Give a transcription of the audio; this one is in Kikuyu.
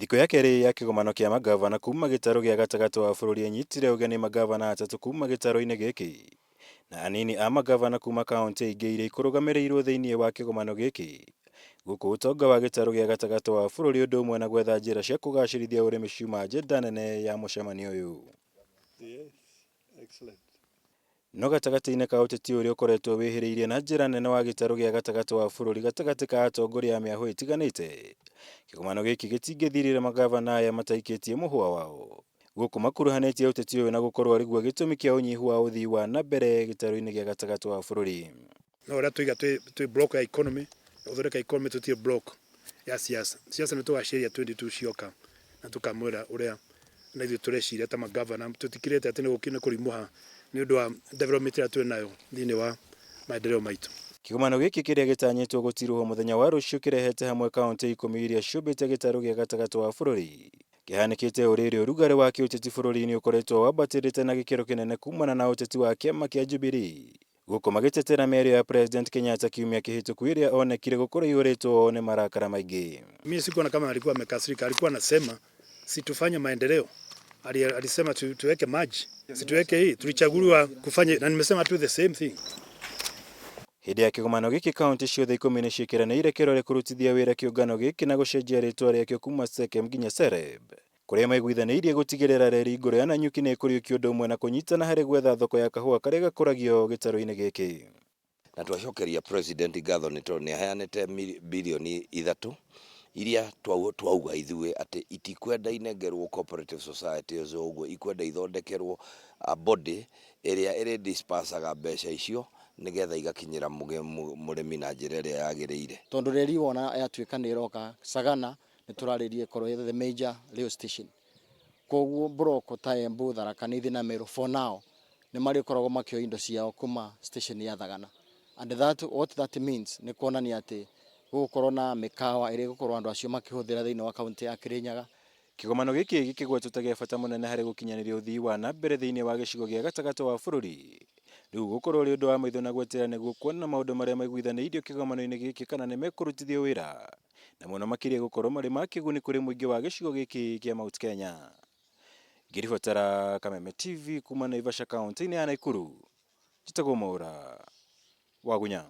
Thikũ ya kerĩ ya kĩgomano kĩa mangavana kuma gĩtarũ gĩa gatagatĩ wa bũrũri ĩnyitire ũgeni mangavana atatũ kuma gĩtarũ-inĩ gĩkĩ na anini a mangavana kuma kaunti ingĩ iria ikũrũgamĩrĩirwo thĩinĩ wa kĩgomano gĩkĩ. Gũkũ ũtonga wa gĩtarũ gĩa gatagatĩ wa bũrũri ũndũ ũmwe na gwetha njĩra cia kũgacĩrithia ũrĩmi ciuma agenda nene ya mũcemanio ũyũ. No gatagatĩ-inĩ ka ũteti ũrĩa ũkoretwo wĩhĩrĩirie na njĩra nene wa gĩtarũ gĩa gatagatĩ wa bũrũri gatagatĩ ka atongoria a mĩahũ ĩtiganĩte, kĩgomano gĩkĩ gĩtingĩthirire mangavana aya mataikĩtie mũhũa wao. Gũkũ makuruhanĩtie ũteti ũyũ na gũkorwo arĩ guo gĩtũmi kĩa ũnyihu wa ũthii wa na mbere gĩtarũ-inĩ gĩa gatagatĩ wa bũrũri. No ũrĩa tũiga twĩ block ya economy, gũthondeka economy, tũtirĩ block ya siasa. Siasa nĩ tũgaciaria 22 cioka na tũkamwĩra ũrĩa na ithuĩ tũreciria ta magavana. Tũtikirĩte atĩ nĩ kũrimũha nĩ ũndũ wa development ĩrĩa twĩ nayo thĩinĩ wa maendeleo maitũ. Kĩgomano gĩkĩ kĩrĩa gĩtanyĩtwo gũtirũhwo mũthenya wa rũciũ kĩrehete hamwe kaunti 10 iria ciũmbĩte gĩtarũ gĩa gatagatĩ wa bũrũri. Kĩhanĩkĩte o rĩrĩ ũrugarĩ wa kĩũteti bũrũri-inĩ ũkoretwo wambatĩrĩte na gĩkĩro kĩnene kumana na ũteti wa kĩama kĩa Jubilee. Gũkũ magĩtetera mĩario ya President Kenyatta kiumia kĩhĩtũku ĩrĩa onekire gũkorwo ĩihũrĩtwo nĩ marakara maingĩ. Mimi sikuona kama alikuwa amekasirika, alikuwa anasema si tufanye maendeleo. Alisema tuweke maji, si tuweke hii, tulichaguliwa kufanya, na nimesema tu the same thing. Hĩndĩ ya kĩgomano gĩkĩ kaunti ciothe 10 nĩ ciĩkĩranĩire kĩrore kũrutithia wĩra kĩũngano gĩkĩ na gũcenjia rĩtwa rĩakĩo kuma Sekem nginya Sereb, kũrĩa maiguithanĩirie gũtigĩrĩra reri ngũrũ ya Nanyuki nĩ ĩkũriũkio ũndũ ũmwe na kũnyitana harĩ gwetha thoko ya kahũa karĩa gakũragio gĩtarũ-inĩ gĩkĩ. Na twacokeria president ngatho nĩ tondũ nĩ aheanĩte 3 birioni iria twauga ithuĩ atĩ itikwenda inengerwo cooperative societies o ũguo, ikwenda ithondekerwo a body ĩrĩa ĩrĩ dispersaga mbeca icio nĩgetha igakinyĩra mũrĩmi na njĩra ĩrĩa yagĩrĩire. Tondũ reri wona yatuĩka nĩ ĩroka Sagana, nĩ tũrarĩria ĩkorwo ĩ the major rail station. Koguo mburoko ta Embu, Tharaka Nithi na Meru for now nĩ marĩkoragwo makĩoya indo ciao kuma station ya Thagana, and that what that means nĩ kuonania atĩ gũgũkorwo na mĩkawa ĩrĩa ĩgũkorwo andũ acio makĩhũthĩra thĩinĩ wa kaunti ya Kirinyaga. Kĩgomano gĩkĩ gĩkĩgwetwo ta gĩa bata mũnene harĩ gũkinyanĩria ũthii wa na mbere thĩinĩ wa gĩcigo gĩa gatagatĩ wa bũrũri. Rĩu gũkorwo ũrĩ ũndũ wa maitho na gweterera nĩguo kuona maũndũ marĩa maiguithanĩirio kĩgomano-inĩ gĩkĩ kana nĩ mekũrutithio wĩra, na mũno makĩria gũkorwo marĩ ma kĩguni kũrĩ mũingĩ wa gĩcigo gĩkĩ kĩa Mount Kenya. Ngĩribotera Kameme TV kuma Naivasha kaunti-inĩ ya Nakuru, njĩtagwo Mwaura Wagunya.